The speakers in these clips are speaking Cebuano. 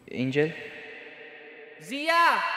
Angel? Zia!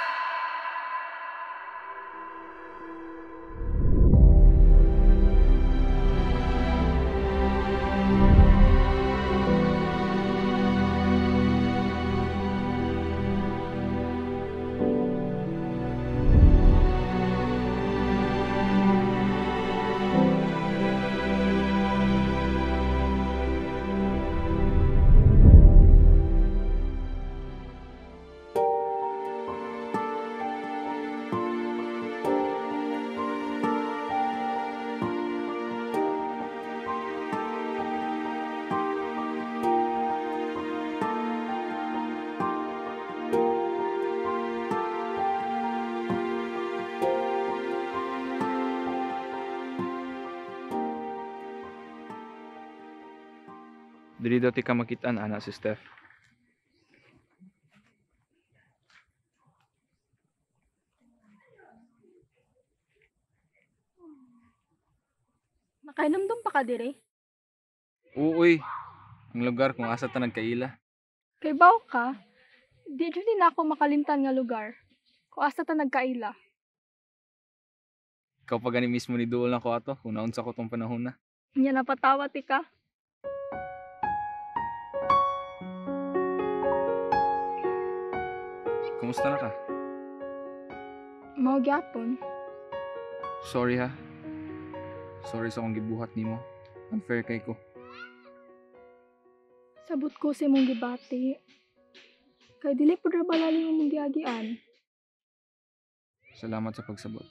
Dili daw ti ka makitaan ana si Steph. Nakahinumdum pa ka dire? Uuy, ang lugar kung asa ta nagkaila. Kay baw ka, di jud ni nako makalimtan nga lugar. Kung asa ta nagkaila. Ikaw pa gani mismo ni duol nako ato kung naunsa ko tong panahon na. Nya napatawa ti ka. Kumusta na ka? Mao gyapon. Sorry ha. Sorry sa akong gibuhat nimo. Unfair kay ko. Sabot ko sa imong gibati. Kay dili pud ra balali imong giagian. Salamat sa pagsabot.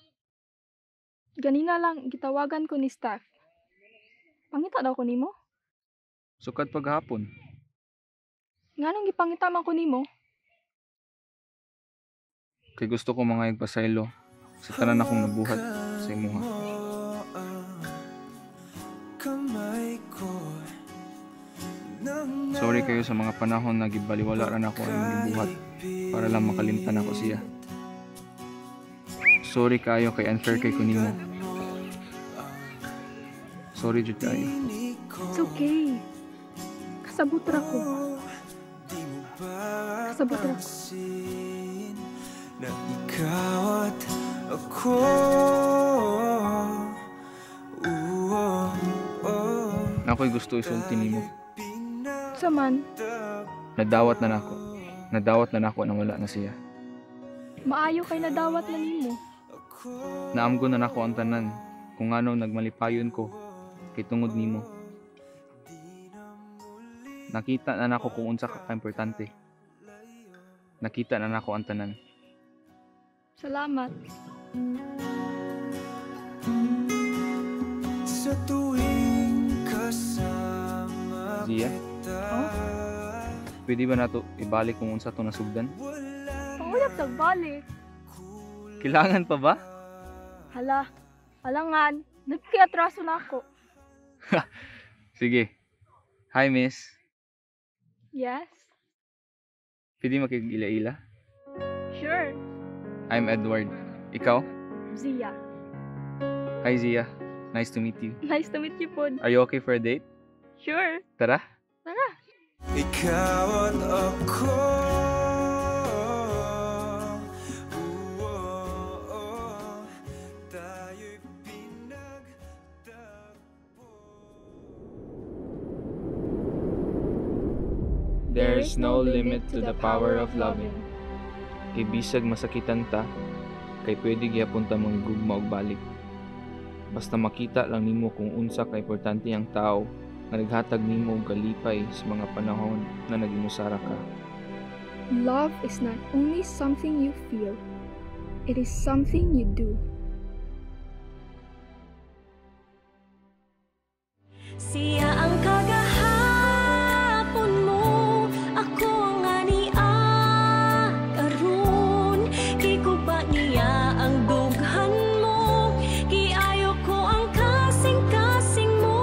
Ganina lang gitawagan ko ni Steph. Pangita daw ko nimo? Sukad paghapon. Nganong gipangita man ko nimo? Kay gusto ko mga pasaylo sa tanan akong nabuhat sa imuha. Sorry kayo sa mga panahon na gibaliwala ra nako ang imong gibuhat para lang makalimtan ako siya. Sorry kayo kay unfair kay ko nimo. Sorry jud kayo. It's okay. Kasabot ra ko. Kasabot ra ko. Na ikaw at ako. Ako'y gusto isulti nimo. Saman? Nadawat na nako. Nadawat na nako nang wala na siya. Maayo kay nadawat na nimo. Naamgo na nako ang tanan kung ano nagmalipayon ko kay tungod nimo. Nakita na nako kung unsa ka kaimportante. Nakita na nako ang tanan. Salamat. Sa tuwing kasama Zia? kita. Oh? Pwede ba nato ibalik kung unsa to nasugdan? Pangulap sa balik. Kailangan pa ba? Hala, alangan. Nagkiatraso na ako. Sige. Hi, miss. Yes? Pwede makig-ila-ila? Sure. I'm Edward. Ikaw? Zia. Hi, Zia. Nice to meet you. Nice to meet you po. Are you okay for a date? Sure. Tara. Tara. Ikaw at ako. Tayo'y pinagtagpo. There is no limit to the power of loving. Kay bisag masakitan ta, kay pwede gyapon ta manggugma og balik. Basta makita lang nimo kung unsa ka importante ang tao nga naghatag nimo og kalipay sa mga panahon na nagimusara ka. Love is not only something you feel, it is something you do. Siya ang kagahapon mo, ako ang ania karon. Kikupa niya ang dughan mo, giayo ko ang kasing-kasing mo.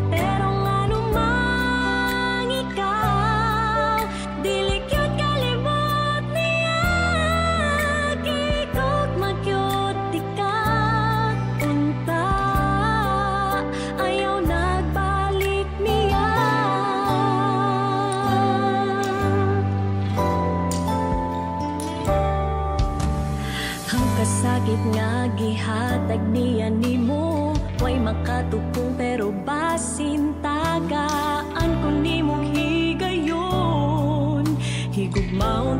Pero ngano mang ikaw, dili gyud kalimot niya. Gikog magyud di ka unta, ayaw nagbalik. Sakit nga gihatag niya nimo way makatupong, pero basin tagaan ko nimo higayon. Higugmaon.